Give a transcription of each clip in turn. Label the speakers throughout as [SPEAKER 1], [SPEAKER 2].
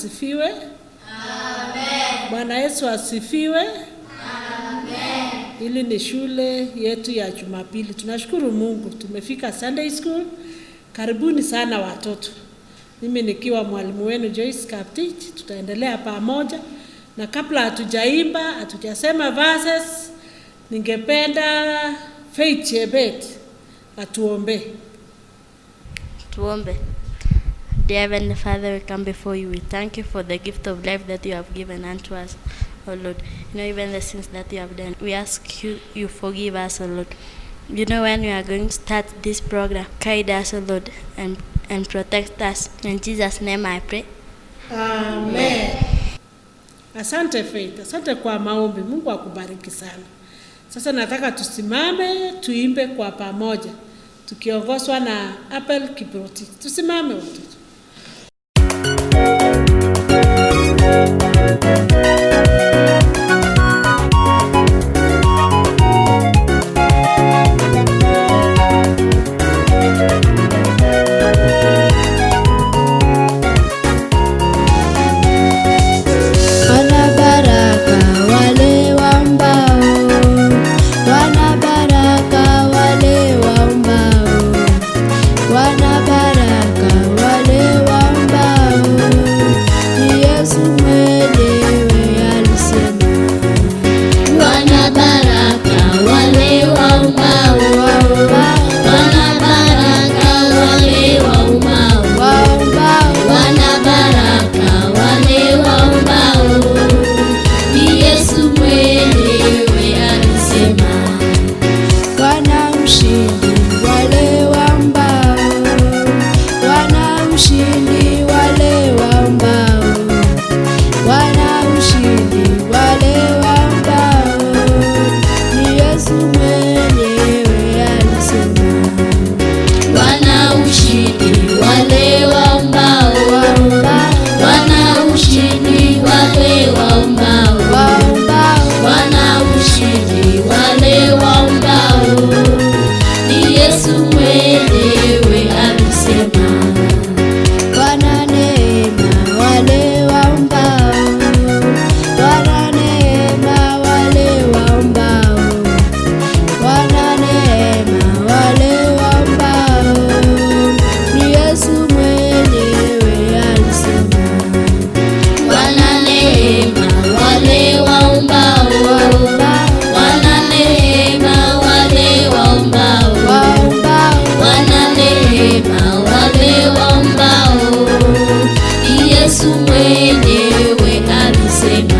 [SPEAKER 1] asifiwe. Amen. Bwana Yesu asifiwe. Amen. Hili ni shule yetu ya Jumapili. Tunashukuru Mungu tumefika Sunday School. Karibuni sana watoto. Mimi nikiwa mwalimu wenu Joyce Kaptich, tutaendelea pamoja. Na kabla hatujaimba, hatujasema verses, ningependa Faith Chebet atuombe.
[SPEAKER 2] Tuombe. Dear Heavenly Father, we come before you. We thank you for the gift of life that you have given unto us, O Lord. You know, even the sins that you have done. We ask you, you forgive us, O Lord. You know, when we are going to start this program, guide us, O Lord, and protect us. In Jesus' name I pray.
[SPEAKER 1] Amen. Asante Faith, asante kwa maombi. Mungu akubariki sana. Sasa nataka tusimame tuimbe kwa pamoja tukiongozwa na Abel Kiprotich. Tusimame watoto.
[SPEAKER 3] Wana baraka wale waombao, wana baraka wale waombao, wana baraka wale waombao. Ni Yesu mwenyewe alisema.
[SPEAKER 4] Wana baraka wale waombao, wana baraka wale waombao,
[SPEAKER 3] Waombao,
[SPEAKER 4] wana baraka wale waombao. Ni Yesu mwenyewe alisema.
[SPEAKER 3] Wana ushindi wale waombao, wana ushindi wale waombao, wana ushindi wale waombao. Ni Yesu mwenyewe alisema.
[SPEAKER 4] Wana ushindi wale waombao, wana ushindi wale waombao,
[SPEAKER 3] Waombao,
[SPEAKER 4] wana ushindi wale waombao. Ni Yesu mwenyewe alisema.
[SPEAKER 3] Wana neema wale waombao, wana neema wale waombao, wana neema wale waombao. Ni Yesu mwenyewe alisema.
[SPEAKER 4] Wana neema wale waombao, wana neema wale waombao,
[SPEAKER 3] Waombao,
[SPEAKER 4] wana neema wale waombao. Ni Yesu mwenyewe alisema.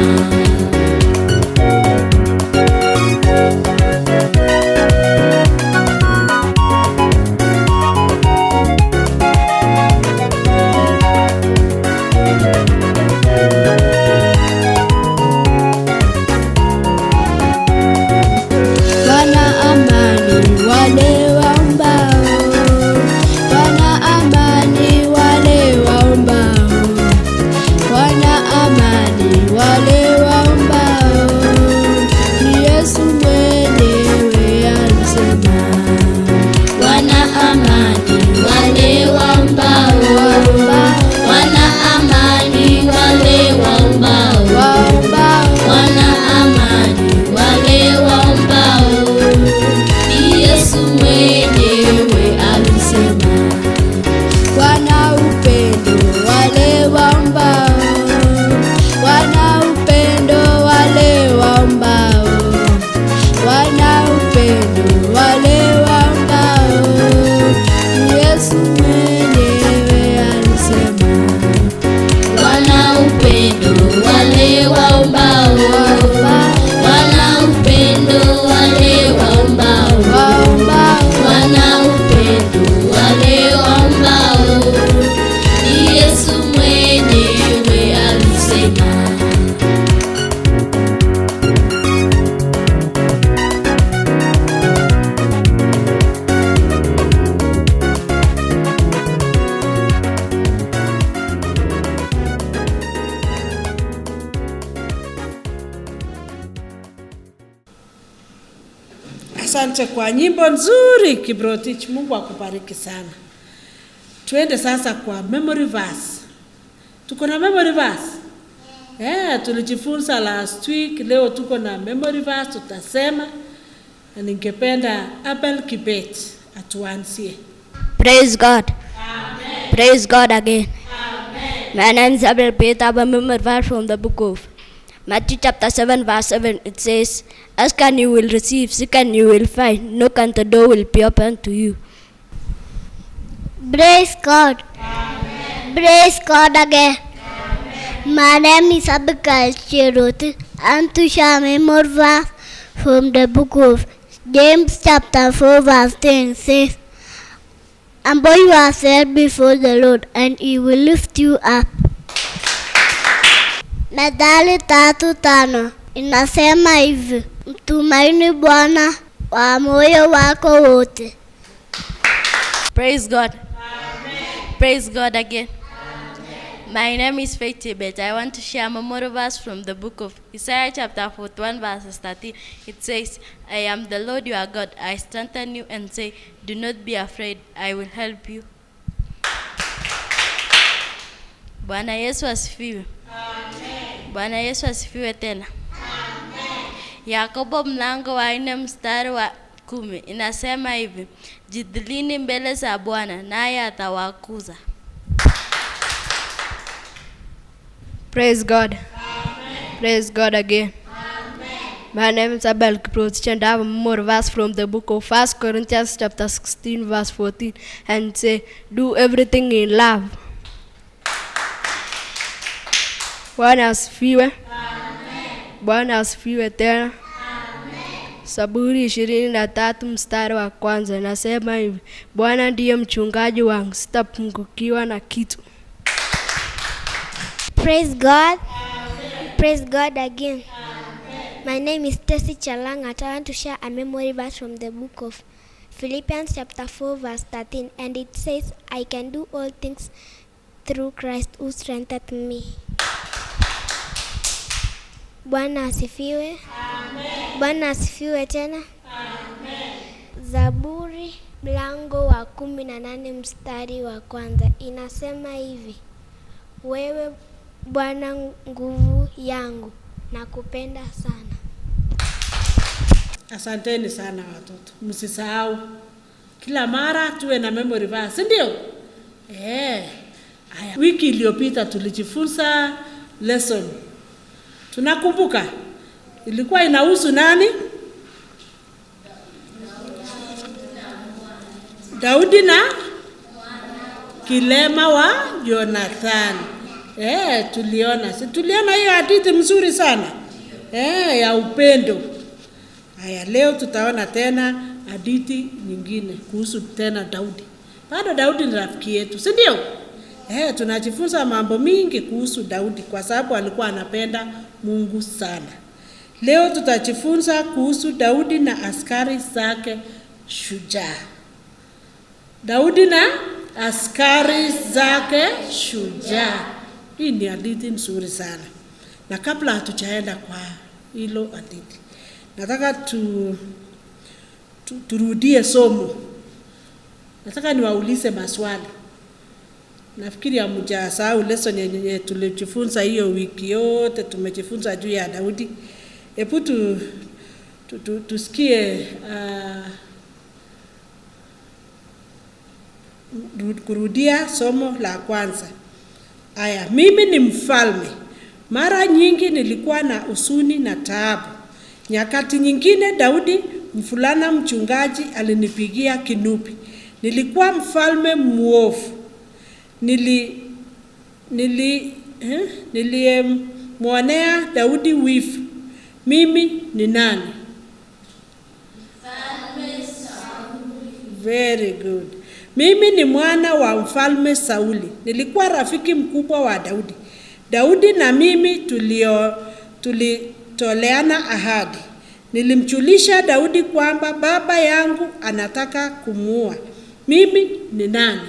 [SPEAKER 3] Wana amani wale waombao, wana amani wale waombao, wana amani wale waombao. Ni Yesu mwenyewe alisema.
[SPEAKER 4] Wana amani wale waombao, wana amani wale waombao,
[SPEAKER 3] Waombao,
[SPEAKER 4] wana amani wale waombao. Ni Yesu mwenyewe alisema.
[SPEAKER 3] Wana upendo wale waombao, wana upendo wale waombao, wana upendo wale waombao. Ni Yesu mwenyewe alisema.
[SPEAKER 4] Wana upendo wale waombao, wana upendo wale waombao,
[SPEAKER 3] Waombao,
[SPEAKER 4] wana upendo wale waombao. Ni Yesu mwenyewe alisema.
[SPEAKER 1] Asante kwa nyimbo nzuri Kiprotich, Mungu akubariki sana. Tuende sasa kwa memory verse. Tuko na memory verse. Tulijifunza last week, leo tuko na memory verse tutasema. Na ningependa Abel Kibet atuanzie.
[SPEAKER 3] Praise God. Amen. Praise God again. Amen. My name is Abel Kibet. I have a memory verse from the book of Matthew chapter 7 verse 7. It says, "Ask and you will receive, seek and you will find, knock and the door will be opened to you."
[SPEAKER 5] Praise God. Amen. Praise God again. Amen. My name is Abigail Cherotich. I'm to share memory verse from the book of James chapter 4 verse 10 says, "Humble yourself before the Lord and he will lift you up." Methali 3:5 inasema hivi, mtumaini Bwana wa moyo wako wote.
[SPEAKER 2] Praise God. Amen. Praise God again. Amen. My name is Faith Tibet. I want to share a memorial verse from the book of Isaiah chapter 41 verse 13. It says, "I am the Lord your God. I strengthen you and say, do not be afraid. I will help you." Bwana Yesu asifiwe. Amen. Bwana Yesu asifiwe tena. Amen. Yakobo mlango wa 4 mstari wa 10 inasema hivi, jidhilini mbele za Bwana naye atawakuza.
[SPEAKER 3] Praise God. Amen. Praise God again. Amen. My name is Abel Kiprotich and I have a more verse from the book of 1 Corinthians chapter 16 verse 14 and say, do everything in love. Bwana asifiwe. Amen. Bwana asifiwe tena. Amen. Saburi 23 mstari wa kwanza nasema hivi, Bwana ndiye mchungaji wangu, sitapungukiwa na kitu.
[SPEAKER 5] Praise God. Amen. Praise God again. Amen. My name is Tesi Chalangat. I want to share a memory verse from the book of Philippians chapter 4 verse 13, and it says, "I can do all things through Christ who strengthened me." Bwana asifiwe. Amen. Bwana asifiwe tena. Amen. Zaburi mlango wa 18 mstari wa kwanza inasema hivi, wewe Bwana nguvu yangu, nakupenda sana.
[SPEAKER 1] Asanteni sana watoto. Msisahau kila mara tuwe na memory verse, si ndio? Haya, wiki iliyopita tulijifunza lesson. Tunakumbuka ilikuwa inahusu nani? Daudi na kilema wa Jonathan. Tuliona. Si tuliona hiyo hadithi mzuri sana. Ya upendo. Haya, leo tutaona tena hadithi nyingine kuhusu tena Daudi. Bado Daudi ni rafiki yetu, si ndio? Tunajifunza mambo mingi kuhusu Daudi kwa sababu alikuwa anapenda Mungu sana. Leo tutajifunza kuhusu Daudi na askari zake shujaa. Daudi na askari zake shujaa. Hii ni hadithi nzuri sana. Na kabla hatujaenda kwa hilo hadithi, nataka turudie somo. Nataka niwaulize maswali. Nafikiri hamjasahau lesson yenye tulijifunza hiyo wiki yote, tumejifunza juu ya Daudi. Hebu tusikie kurudia somo la kwanza. Aya, mimi ni mfalme. Mara nyingi nilikuwa na huzuni na taabu. Nyakati nyingine Daudi mfulana mchungaji alinipigia kinubi. Nilikuwa mfalme muovu. Niliyemwonea Daudi wivu. Mimi ni nani? Mfalme Sauli. Very good. Mimi ni mwana wa mfalme Sauli. Nilikuwa rafiki mkubwa wa Daudi. Daudi na mimi tulitoleana ahadi. Nilimjulisha Daudi kwamba baba yangu anataka kumuua. Mimi ni nani?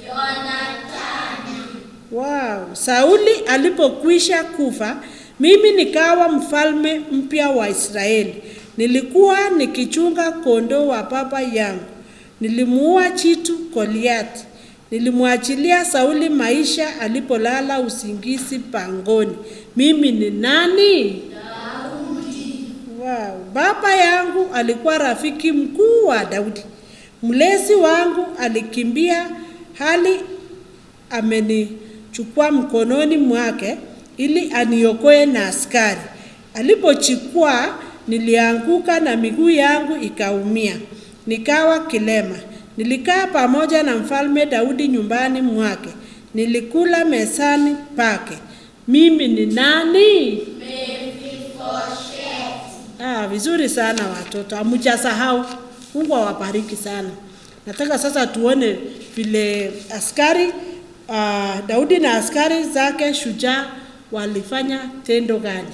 [SPEAKER 4] Yonathani.
[SPEAKER 1] Wow. Sauli alipokwisha kufa, mimi nikawa mfalme mpya wa Israeli. Nilikuwa nikichunga kondoo wa baba yangu. Nilimuua chitu Goliath. Nilimwachilia Sauli maisha alipolala usingizi pangoni. Mimi ni nani? Wow. Baba yangu alikuwa rafiki mkuu wa Daudi. Mlezi wangu alikimbia hali amenichukua mkononi mwake ili aniokoe na askari. Alipochukua nilianguka na miguu yangu ikaumia, nikawa kilema. Nilikaa pamoja na mfalme Daudi nyumbani mwake, nilikula mezani pake. Mimi ni nani? Ah, vizuri sana watoto, hamjasahau. Mungu awabariki sana. Nataka sasa tuone vile askari Daudi na askari zake shujaa walifanya tendo gani.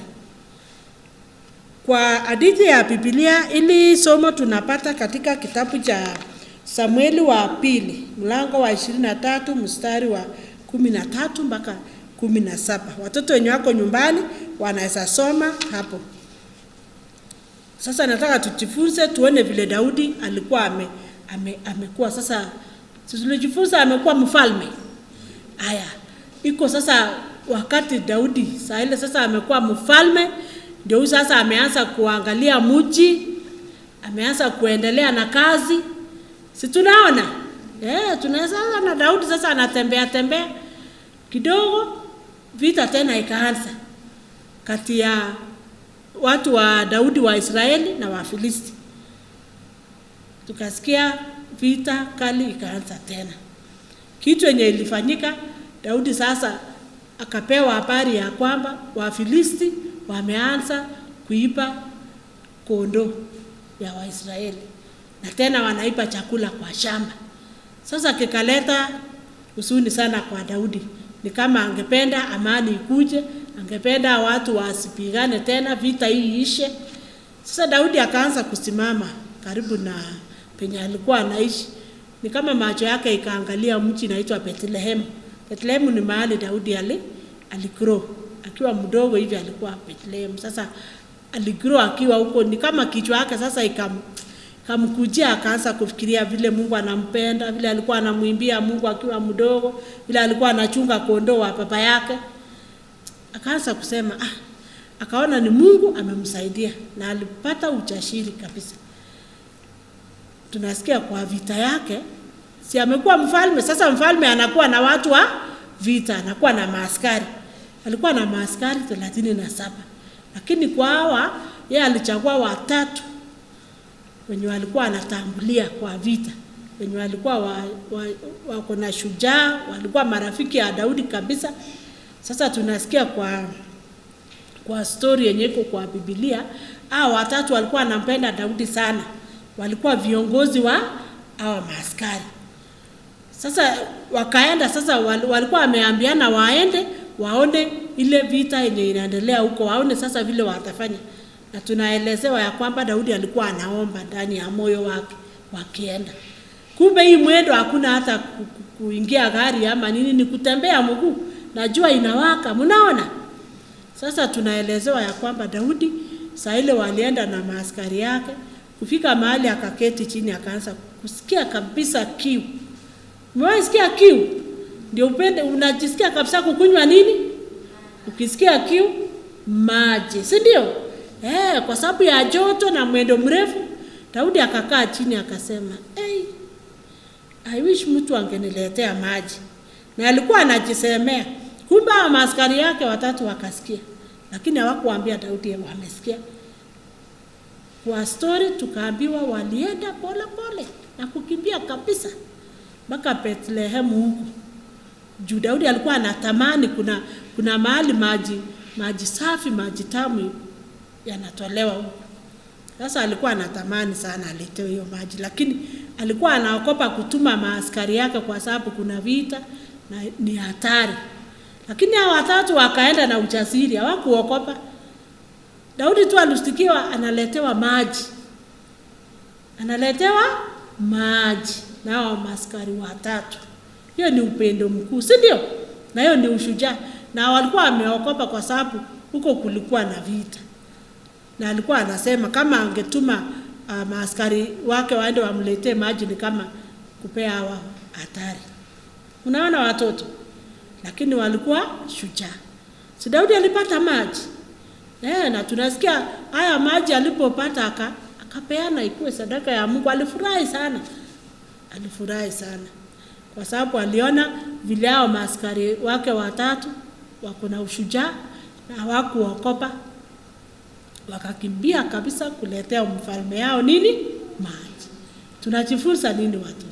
[SPEAKER 1] Kwa hadithi ya Biblia, ili somo tunapata katika kitabu cha Samueli wa pili mlango wa 23 mstari wa 13 mpaka 17. Watoto wenye wako nyumbani wanaweza soma hapo. Sasa nataka tujifunze tuone vile Daudi alikuwa amekuwa sasa, tulijifunza amekuwa mfalme. Aya, iko sasa wakati Daudi saa ile sasa amekuwa mfalme, ndio huyu sasa ameanza kuangalia mji, ameanza kuendelea na kazi. Si tunaona? Tunaweza na Daudi sasa anatembea tembea kidogo, vita tena ikaanza kati ya watu wa Daudi wa Israeli na Wafilisti. Tukasikia vita kali ikaanza tena. Kitu yenye ilifanyika, Daudi sasa akapewa habari ya kwamba Wafilisti wameanza kuiba kondoo ya Waisraeli na tena wanaiba chakula kwa shamba. Sasa kikaleta huzuni sana kwa Daudi. Ni kama angependa amani ikuje, angependa watu wasipigane tena, vita hii iishe. Sasa Daudi akaanza kusimama karibu na penye alikuwa anaishi. Ni kama macho yake ikaangalia mji inaitwa Bethlehem. Bethlehem ni mahali Daudi aligrow. Akiwa mdogo hivi alikuwa Bethlehem. Sasa aligrow akiwa huko, ni kama kichwa yake sasa ikamkujia, akaanza kufikiria vile Mungu anampenda, vile alikuwa anamwimbia Mungu akiwa mdogo, vile alikuwa anachunga kondoo wa baba yake. Akaanza kusema akaona ni Mungu amemsaidia na alipata ujasiri kabisa. Tunasikia kwa vita yake, si amekuwa mfalme. Sasa mfalme anakuwa na watu wa vita, anakuwa na maaskari. Alikuwa na maaskari 37. Lakini kwa hawa yeye alichagua watatu wenye walikuwa anatangulia kwa vita, wenye walikuwa wako na shujaa, walikuwa marafiki ya Daudi kabisa. Sasa tunasikia kwa story yenye iko kwa Biblia, hao watatu walikuwa wanampenda Daudi sana. Walikuwa viongozi wa hawa maaskari. Sasa wakaenda sasa, walikuwa wameambiana waende waone ile vita yenye inaendelea huko, waone sasa vile watafanya. Na tunaelezewa ya kwamba Daudi alikuwa anaomba ndani ya moyo wake wakienda. Kumbe hii mwendo hakuna hata kuingia gari ama nini, ni kutembea mguu na jua inawaka, mnaona? Sasa tunaelezewa ya kwamba Daudi saa ile walienda na maaskari yake, kufika mahali akaketi chini akaanza kusikia kabisa kiu. Umewahi sikia kiu? Ndio upende, unajisikia kabisa kukunywa nini? Ukisikia kiu, maji, si ndio? Kwa sababu ya joto na mwendo mrefu, Daudi akakaa chini akasema, "Hey, I wish mtu angeniletea maji." Na alikuwa anajisemea. Kumbe maaskari yake watatu wakasikia, lakini hawakuambia Daudi wamesikia. Kwa story tukaambiwa walienda pole pole na kukimbia kabisa mpaka Bethlehem huko. Juu Daudi alikuwa anatamani kuna mahali maji safi, maji tamu yanatolewa huko. Sasa alikuwa anatamani sana aletewe hiyo maji, lakini alikuwa anaogopa kutuma maaskari yake kwa sababu kuna vita na ni hatari. Lakini hao watatu wakaenda na ujasiri, hawakuogopa. Daudi tu alustikiwa analetewa maji. Analetewa maji na hao maaskari watatu. Hiyo ni upendo mkuu, si ndio? Na hiyo ni ushujaa. Na walikuwa wameogopa kwa sababu huko kulikuwa na vita. Na alikuwa anasema kama angetuma maaskari wake waende wamletee maji ni kama kupea hawa hatari. Unaona watoto, lakini walikuwa shujaa. Si Daudi alipata maji na tunasikia haya maji alipopata akapeana ikuwe sadaka ya Mungu. Alifurahi sana, alifurahi sana kwa sababu aliona vile hao maaskari wake watatu wako na ushujaa na hawakuogopa, wakakimbia kabisa kuletea mfalme yao nini? Maji. Tunajifunza nini watoto?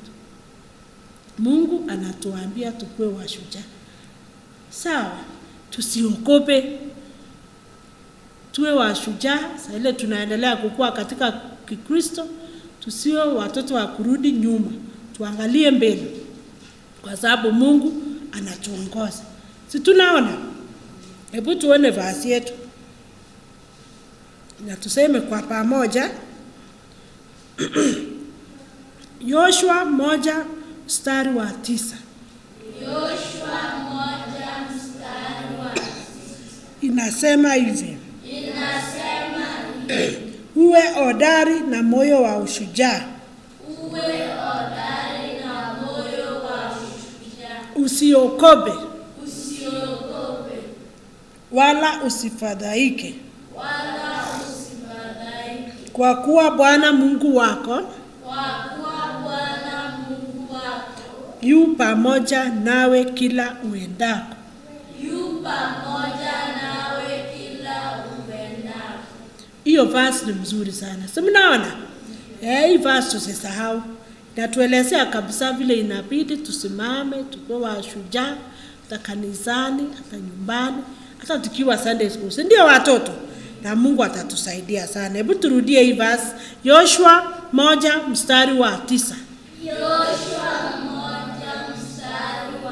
[SPEAKER 1] Mungu anatuambia tukue washujaa, sawa? Tusiogope, tuwe washujaa. Saa ile tunaendelea kukua katika Kikristo, tusiwe watoto wa kurudi nyuma, tuangalie mbele, kwa sababu Mungu anatuongoza. Si tunaona? Hebu tuone verse yetu na tuseme kwa pamoja. Yoshua 1:9.
[SPEAKER 4] Yoshua 1:9.
[SPEAKER 1] Inasema hivi.
[SPEAKER 4] Inasema
[SPEAKER 1] uwe hodari na moyo wa ushujaa.
[SPEAKER 4] Uwe hodari na moyo wa ushujaa.
[SPEAKER 1] Usiogope.
[SPEAKER 4] Usiogope.
[SPEAKER 1] Wala usifadhaike.
[SPEAKER 4] Wala usifadhaike.
[SPEAKER 1] Kwa kuwa Bwana Mungu wako
[SPEAKER 4] Kwa kuwa Bwana Mungu wako
[SPEAKER 1] yu pamoja nawe kila uendako.
[SPEAKER 4] Yu pamoja nawe kila uendako.
[SPEAKER 1] Hiyo verse ni mzuri sana. Si mnaona? Hii verse tusisahau. Inatuelezea kabisa vile inabidi tusimame, tukuwe washujaa hata kanisani, hata nyumbani, hata tukiwa Sunday school. Si ndio watoto? Na Mungu atatusaidia sana. Hebu turudie hii verse. Yoshua 1:9.
[SPEAKER 4] Yoshua 1:9.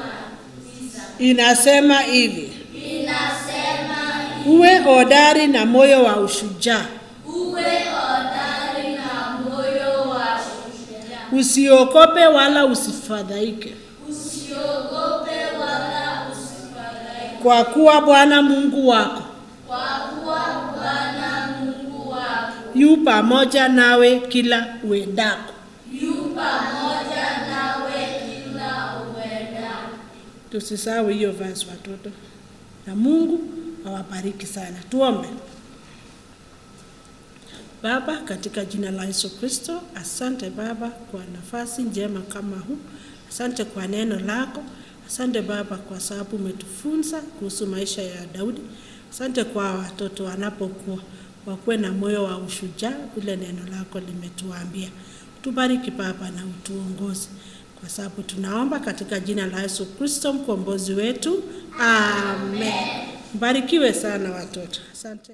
[SPEAKER 1] Inasema hivi.
[SPEAKER 4] Inasema hivi.
[SPEAKER 1] Uwe hodari na moyo wa ushujaa.
[SPEAKER 4] Uwe hodari na moyo wa ushujaa.
[SPEAKER 1] Usiogope wala usifadhaike.
[SPEAKER 4] Usiogope wala usifadhaike.
[SPEAKER 1] Kwa kuwa Bwana Mungu wako
[SPEAKER 4] Kwa kuwa Bwana Mungu wako
[SPEAKER 1] yu pamoja nawe kila uendako.
[SPEAKER 4] yu pamoja nawe kila uendako.
[SPEAKER 1] Tusisahau hiyo verse watoto. Na Mungu awabariki sana. Tuombe. Baba, katika jina la Yesu Kristo, asante Baba kwa nafasi njema kama huu. Asante kwa neno lako. Asante Baba kwa sababu umetufunza kuhusu maisha ya Daudi. Asante kwa watoto wanapokuwa wakuwe na moyo wa ushujaa vile neno lako limetuambia. Tubariki Baba na utuongoze, kwa sababu tunaomba katika jina la Yesu Kristo mkombozi wetu. Amen. Mbarikiwe sana watoto. Asante.